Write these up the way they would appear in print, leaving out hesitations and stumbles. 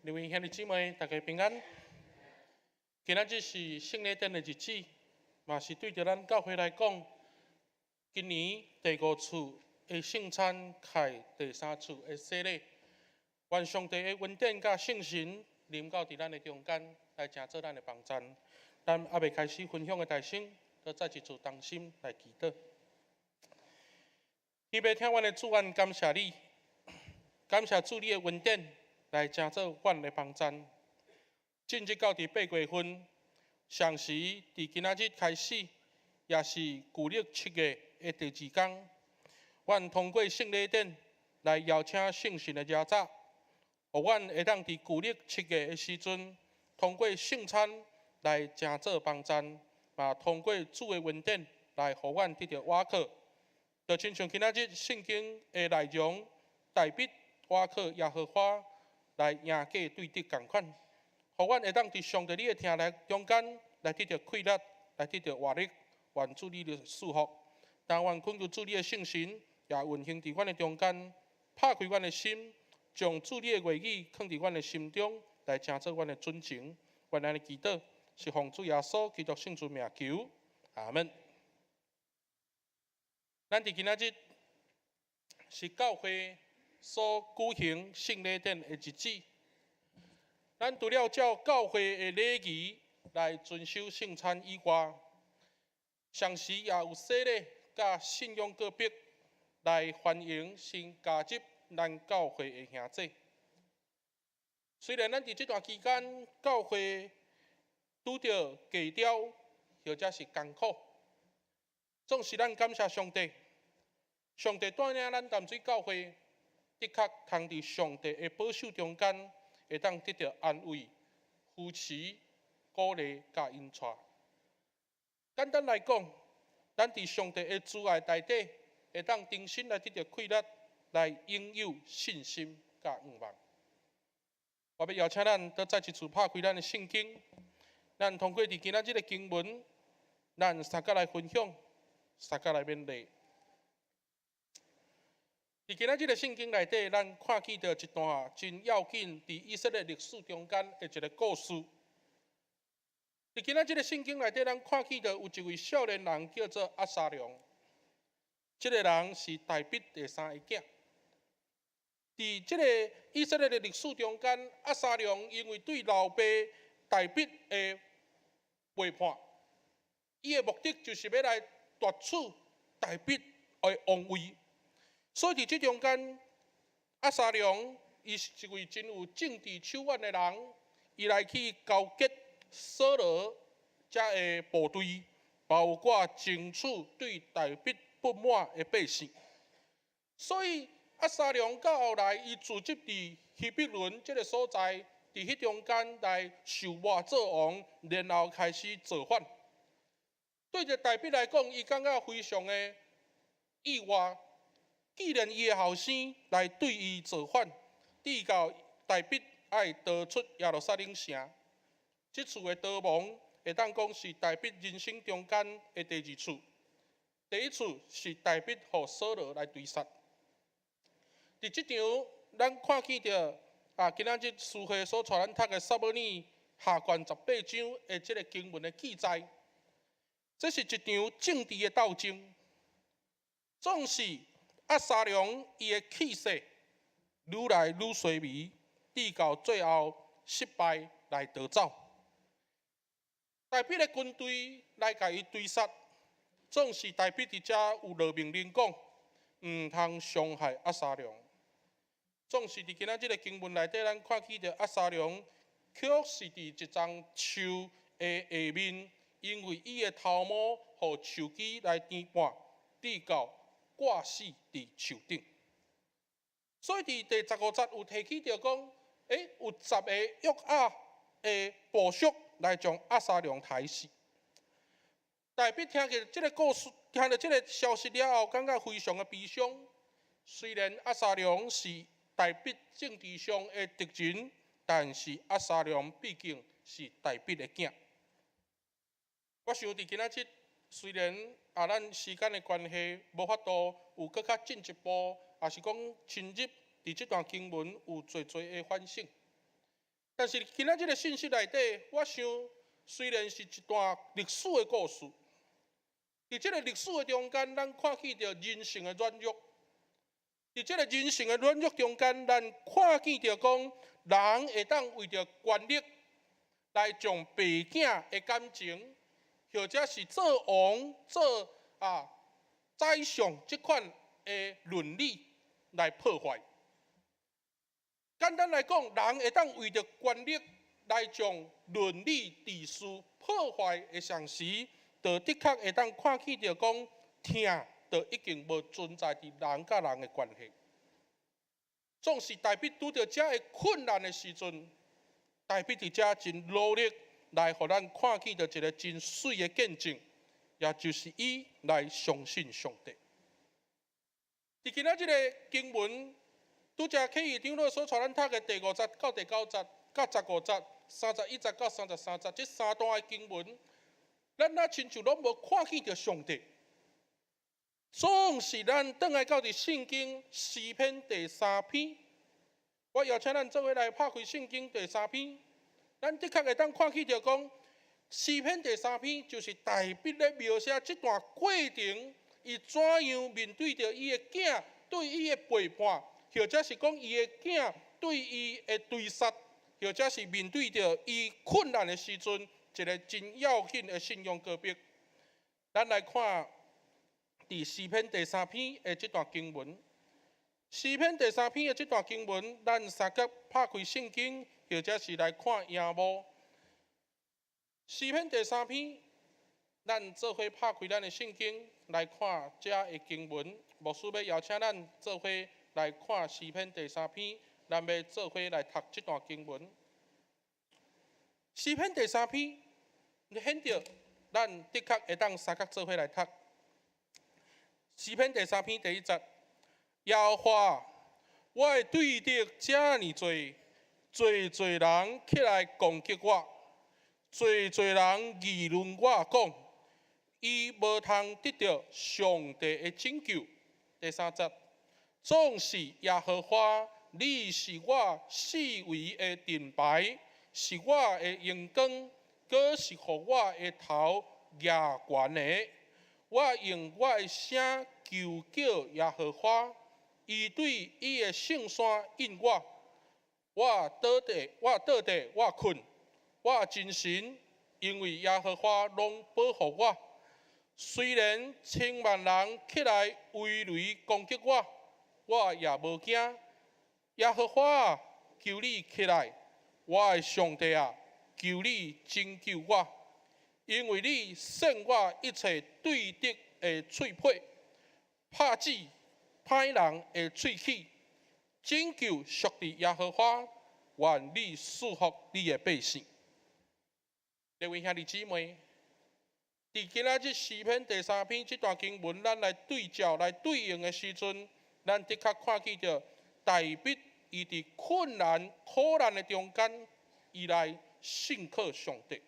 各位兄弟姊妹，大家平安。今仔日是聖禮典的日子，嘛是對著咱教會來講，今年第五次的聖餐，開第三次的洗禮。願上帝的恩典佮聖神臨到佇咱的中間，來成做咱的幫贊。咱猶未開始分享的大先，閣再一次同心來祈禱。天父疼阮的主，阮感謝你，感謝主你的恩典，來成做阮的幫贊。進入到佇8月份，上時佇今仔日開始，也是舊曆7月的第二工。阮通過聖禮典來邀請聖神的遮早，予阮會當佇舊曆七月的時陣，通過聖餐來成做幫贊，嘛通過主的恩典來予阮得著倚靠。就親像今仔日聖經的內容，大衛倚靠耶和華來贏過對敵仝款，予阮會當佇上帝你的疼愛中間來得著氣力，來得著活力，願主你的賜福。但願懇求主你的聖神也運行佇阮的中間，拍開阮的心，將主你的話語囥佇阮的心中，來成做阮的準繩。願咱的祈禱是奉主耶穌基督聖主名求，阿門。咱佇今仔日是教會所舉行聖禮典的日子。咱除了照教會的禮儀來遵守聖餐以外，同時也有洗禮佮信仰告白來歡迎新加入咱教會的兄弟。雖然咱佇這段期間教會拄著低調或者是艱苦，總是咱感謝上帝，上帝帶領咱淡水教會，的確通佇上帝的保守中間，會當得著安慰、扶持、鼓勵佮引帶。簡單來講，咱佇上帝的慈愛內底，會當重新來得著氣力，來擁有信心佮盼望。我欲邀請咱，閣再一次拍開咱的聖經，咱通過佇今仔日的經文，咱相共來分享，相共來勉勵。佇今仔日的聖經內底，咱看見著一段真要緊，佇以色列歷史中間的一个故事。佇今仔日的聖經內底，咱看見著有一位少年人叫做押沙龍。這个人是大衛第三个囝。佇這个以色列的歷史中間，押沙龍因為對老爸大衛的背叛，伊的目的就是欲來奪取大衛的王位。所以佇這中間，押沙龍伊是一位真有政治手腕的人，伊來去勾結掃羅遮的部隊，包括爭取對大衛不滿的百姓。所以押沙龍到後來，伊組織佇希伯崙這个所在，佇彼中間來受抹做王，然後開始造反。對著大衛來講，伊感覺非常的意外。既然伊的後生來對伊造反，直到大衛愛逃出耶路撒冷城，這次的逃亡會當講是大衛人生中間的第二次。第一次是大衛予掃羅來追殺。佇這場，咱看見著啊，今仔日司會所帶咱讀的撒母耳下卷18章的這个經文的記載，這是一場政治的鬥爭，總是押沙龍伊的氣勢愈來愈衰微，直到最後失敗來逃走。大衛的軍隊來共伊追殺，總是大衛佇遮有落命令講，毋通傷害押沙龍。總是佇今仔這个經文內底，咱看見著押沙龍卻是佇一叢樹的下面，因為伊的頭毛予樹枝來纏絆，直到掛死佇樹頂。所以佇第15節有提起著講，有十个約押的部屬來將押沙龍刣死。大衛聽著這个故事，聽著這个消息了後，感覺非常的悲傷。雖然押沙龍是大衛政治上的敵人，但是押沙龍畢竟是大衛的囝。我想佇今仔日，雖然啊，咱時間的關係，無法度有閣較進一步，也是講深入佇這段經文有濟濟的反省。但是今仔這个信息內底，我想雖然是一段歷史的故事，佇這个歷史的中間，咱看見著人性的軟弱。佇這个人性的軟弱中間，咱看見著講，人會當為著權力來將爸囝的感情，或者是做王、做宰相這款的倫理來破壞。簡單來講，人會當為著權力來將倫理秩序破壞的同時，就的確會當看見著講，疼就已經無存在佇人佮人的關係。總是大衛拄著遮个困難的時陣，大衛佇遮真努力來予咱看見著一个真媠的見證，也就是伊來相信上帝。佇今仔這个經文，拄才啟義長老所帶咱讀的第五節到第九節，到15節、31節到33節，這三段的經文，咱若親像攏無看見著上帝。總是咱轉來到佇聖經詩篇第三篇，我邀請咱做伙來拍開聖經第三篇，咱的確會當看見著講，詩篇第三篇就是大衛咧描寫這段過程，伊怎樣面對著伊的囝對伊的背叛，或者是講伊的囝對伊的追殺，或者是面對著伊困難的時陣，一个真要緊的信仰告白。咱來看佇詩篇第三篇的這段經文，詩篇第三篇的這段經文，咱三角拍開聖經，或者是來看螢幕。詩篇第三篇，咱做伙拍開咱的聖經來看遮的經文。牧師欲邀請咱做伙來看詩篇第三篇，咱欲做伙來讀這段經文。詩篇第三篇，你顯著咱的確會當三角做伙來讀。詩篇第三篇第一節，耶和華，我的對敵遮爾濟，濟濟人起來攻擊我，濟濟人議論我講，伊無通得著上帝的拯救。第三節，總是耶和華，你是我四圍的盾牌，是我的榮光，閣是予我的頭舉懸的。我用我的聲求叫耶和華，伊對伊的聖山應我。我倒地，我倒地，我睏，我精神，因為耶和華攏保護我。雖然千萬人起來圍壘攻擊我，我也無驚。耶和華，求你起來，我的上帝啊，求你拯救我。因為你扇我一切對敵的喙皮，拍止歹人的喙齒，拯救屬佇耶和華，願你賜福你的百姓。各位兄弟姊妹，佇今仔日詩篇第三篇這段經文，咱來對照來對應的時陣，咱的確看見著大衛伊佇困難苦難的中間，伊來信靠上帝。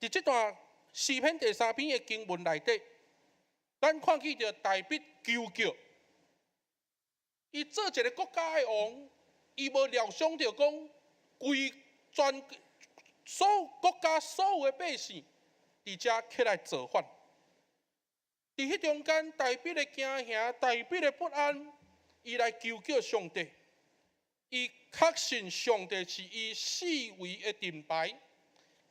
佇這段詩篇第三篇的經文內底，咱看見著大衛求叫，伊做一个國家的王，伊無料想著講，規全所有國家所有的百姓，佇遮起來造反。佇彼中間，大衛的驚嚇，大衛的不安，伊來求叫上帝，伊確信上帝是伊四圍的盾牌。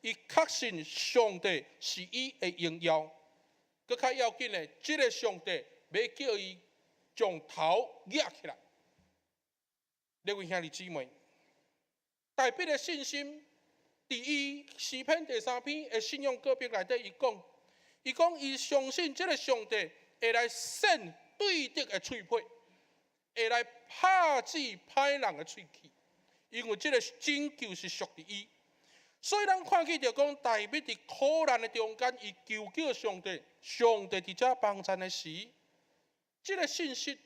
伊確信上帝是伊的榮耀，閣較要緊的，這个上帝欲叫伊將頭舉起來。各位兄弟姊妹，大衛的信心，佇伊詩篇第三篇的信仰告白內底，伊講，伊講伊相信這个上帝會來扇對敵的喙皮，會來拍止歹人的喙齒，因為這个拯救是屬佇伊。所以咱看見著講，大衛佇苦難的中間，伊求叫上帝，上帝佇遮幫贊的時，這个信息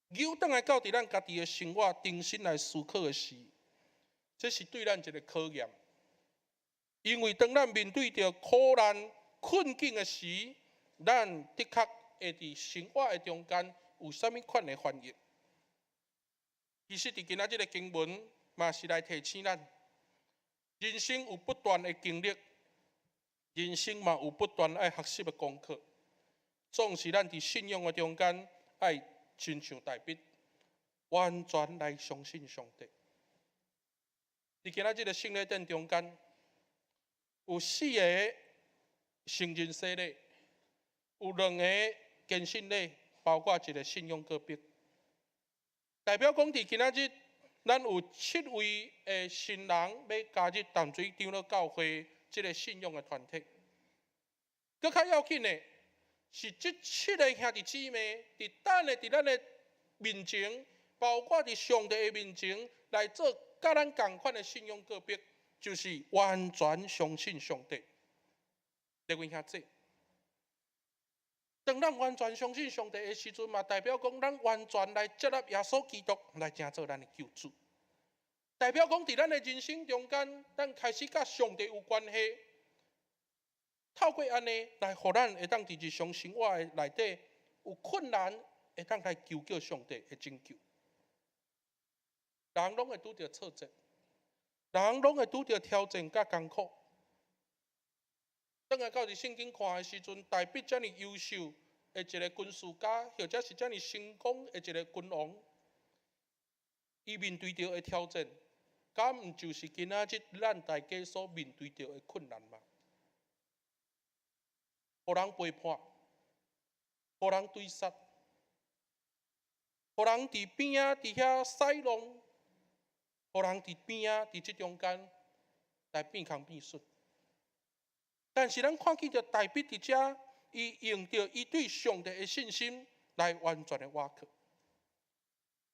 扭轉來到佇咱家己的生活，重新來思考的時，這是對咱一个考驗。因為當咱面對著苦難困境的時，咱的確會佇生活的中間有啥物款的反應。其實佇今仔這个經文，嘛是來提醒咱，人生有不斷的經歷，人生嘛有不斷愛學習的功課。總是咱佇信仰的中間，愛親像大衛，完全來相信上帝。佇今仔這个聖禮典中間，有四个成人洗禮，有兩个堅信禮，包括一个信仰告白。代表講，佇今仔日，咱有七位的新人欲加入淡水長老教會這个信仰的團體。閣較要緊的是，這七个兄弟姊妹，佇等下佇咱的面前，包括佇上帝的面前來做佮咱仝款的信仰告白，就是完全相信上帝。各位兄弟，當咱完全相信上帝的時陣，嘛代表講咱完全來接納耶穌基督來成做咱的救主。代表講，佇咱的人生中間，咱開始佮上帝有關係。透過按呢，來予咱會當佇日常生活的內底有困難，會當來求叫上帝的拯救。人攏會拄著挫折，人攏會拄著挑戰佮艱苦。轉來到佇聖經看的時陣，大衛遮爾優秀的一个軍事家，或者是遮爾成功的一个君王，伊面對著的挑戰，敢毋就是今仔日咱大家所面對著的困難嗎？予人背叛，予人追殺，予人佇邊仔佇遐使弄，予人佇邊仔佇這中間來變空變術。但是咱看見著大衛佇遮，伊用著伊對上帝的信心來完全的倚靠。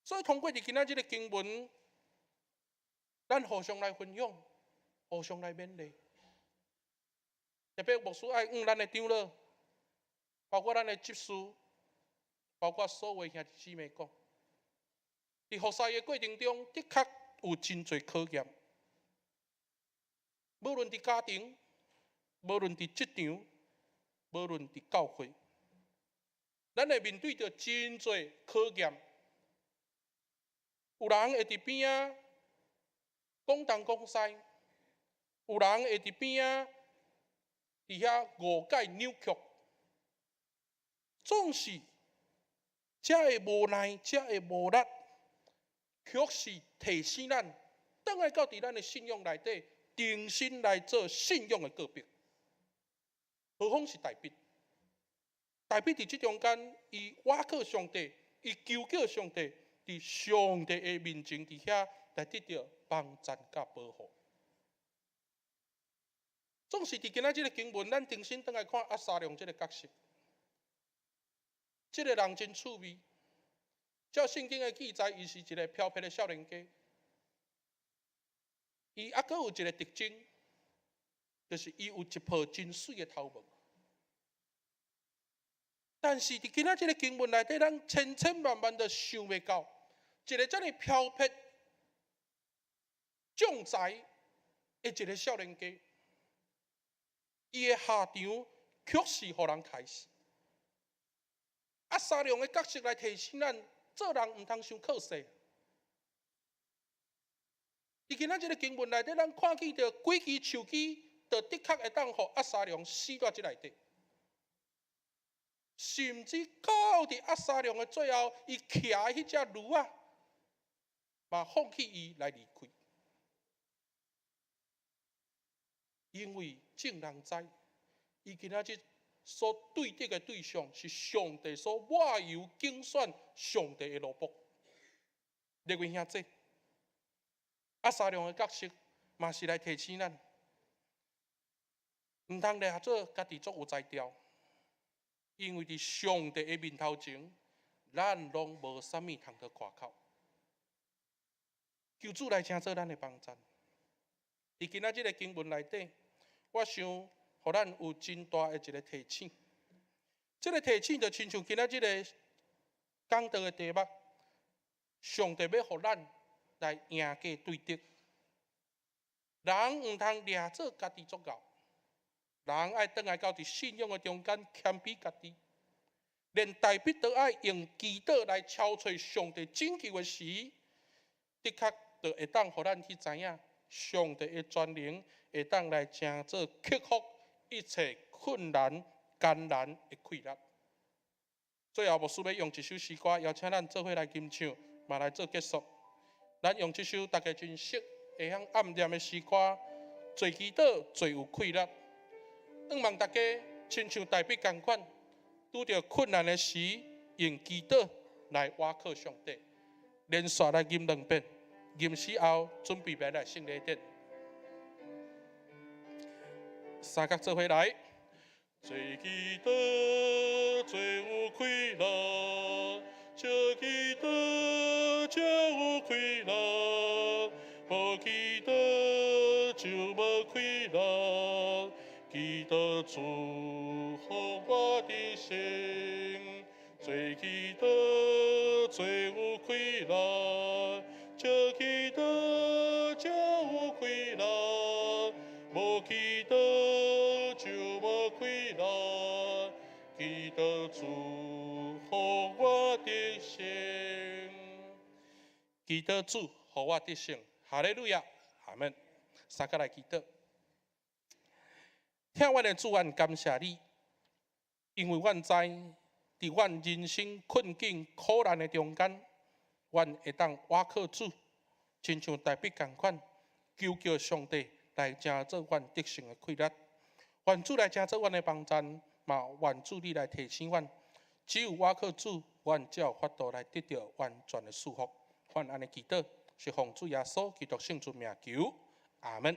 所以通過佇今仔這个經文，咱互相來分享，互相來勉勵。特別牧師愛向咱的長老，包括咱的執事，包括所有兄弟姊妹講，佇服侍的過程中，的確有真濟考驗。無論佇家庭，無論佇職場，無論佇教會，咱會面對著真濟考驗。有人會佇邊仔講東講西，有人會佇邊仔佇遐誤解扭曲，總是這个無奈，這个無力，卻是提醒咱，轉來到佇咱的信仰內底，重新來做信仰的告白。何況是大衛？大衛佇這中間，伊倚靠上帝，伊求叫上帝，佇上帝的面前，佇遐來得著幫贊佮保護。總是佇今仔這个經文，咱重新轉來看押沙龍這个角色。這个人真趣味。照聖經的記載，伊是一个飄撇的少年家。伊猶閣有一个特徵，就是伊有一抱真媠的頭毛。但是佇今仔這个經文內底，咱千千萬萬都想袂到，一个遮爾飄撇、將才的一个少年家，伊的下場卻是予人刣死。押沙龍的角色來提醒咱，做人毋通傷靠勢。佇今仔這个經文內底，咱看見著幾支樹枝，就的確會當予押沙龍死佇這內底。甚至到佇押沙龍的最後，伊騎的彼隻驢仔，嘛放棄伊來離開。因為眾人知，伊今仔日所對敵的對象是上帝所抹油揀選上帝的奴僕。列位兄弟，押沙龍的角色嘛是來提醒咱，毋通掠做家己足有才調，因為佇上帝的面頭前，咱攏無啥物通得誇口。求主來成做咱的幫贊。佇今仔這个經文內底，我想，予咱有真大的一个提醒。這个提醒就親像今仔這个講道的題目，上帝欲予咱來贏過對敵。人毋通掠做家己足𠢕，人愛轉來到佇信仰的中間謙卑家己，連大衛都愛用祈禱來敲揣上帝拯救的時，的確就會當予咱去知影，上帝的權能會當來成做克服一切困難艱難的氣力。最後，牧師欲用一首詩歌，邀請咱做伙來吟唱，嘛來做結束。咱用這首大家真熟、會曉暗念的詩歌，做祈禱最有氣力。向望大家親像大衛仝款，拄著困難的時，用祈禱來倚靠上帝。連續來吟兩遍，吟死後準備欲來聖禮典。三角做伙來。做祈禱最有氣力，做祈禱才有氣力，無祈禱就無氣力。祈禱主予我得勝，做祈禱最有氣力，做祈禱才有氣力，無祈禱就無氣力。祈禱主予我得勝，祈禱主予我得勝。哈利路亞，阿門。三個來祈禱。疼阮的主，阮感謝你，因為阮知，佇阮人生困境苦難的中間，阮會當倚靠主，親像大衛仝款，求叫上帝來成做阮得勝的氣力。願主來成做阮的幫贊，嘛願主你來提醒阮，只有倚靠主，阮才有法度來得著完全的祝福。阮按呢祈禱，是奉主耶穌基督聖尊名求，阿門。